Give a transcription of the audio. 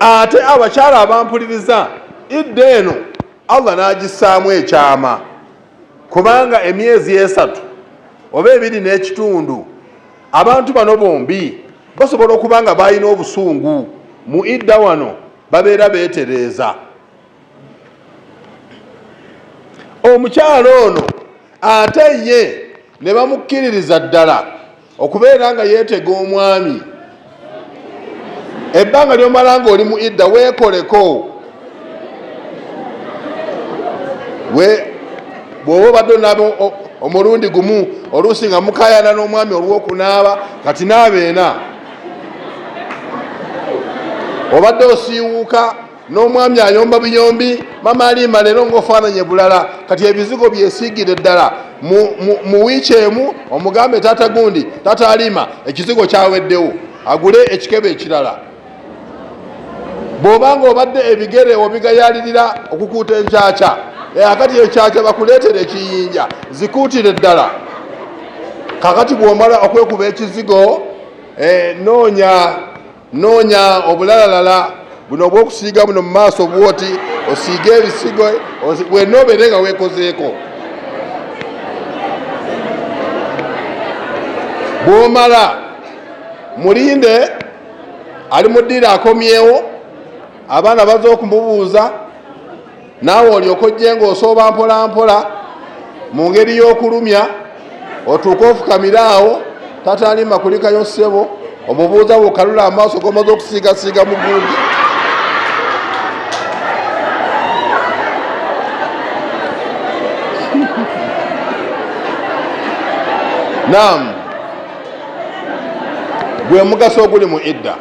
Ate abakyala abampuliriza, idda eno Allah n'agissaamu ekyama, kubanga emyezi 3 oba 2 n'ekitundu abantu bano bombi basobola okuba nga balina obusungu. Mu idda wano babeera beetereeza. Omukyala ono ate ye ne bamukkiririza ddala okubeera nga yeetega omwami. Ebbanga ly'omala ng'oli mu idda weekoleko. Bw'oba obadde onaaba omulundi gumu, oluusi nga mukaayana n'omwami olw'okunaaba, kati naaba ena. Obadde osiiwuuka n'omwami ayomba biyombi, mama Alima leero ng'ofaananye bulala, kati ebizigo byesiigire ddala mu wiiki emu, omugambe taata gundi, taata Alima ekizigo kyaweddewo, agule ekikebe ekirala. Bw'oba ng'obadde ebigere obigayaalirira okukuuta enkyakya, akati enkyakya bakuleetera ekiyinja, zikuutire ddala. Kakati bw'omala okwekuba ekizigo, noonya obulalalala buno obw'okusiiga buno mu maaso bw'oti, osiige ebisigo, wenna obeere nga weekozeeko. Bw'omala mulinde ali mu ddiiro akomyewo, abaana baze okumubuuza, naawe olyoke ojje ng'osooba mpola mpola mu ngeri y'okulumya, otuuke ofukamire awo, taata Alima kulikayo ssebo, omubuuza bw'okalula amaaso g'omaze okusiigasiiga mu gundi. Naam, gwe mugaso oguli mu idda.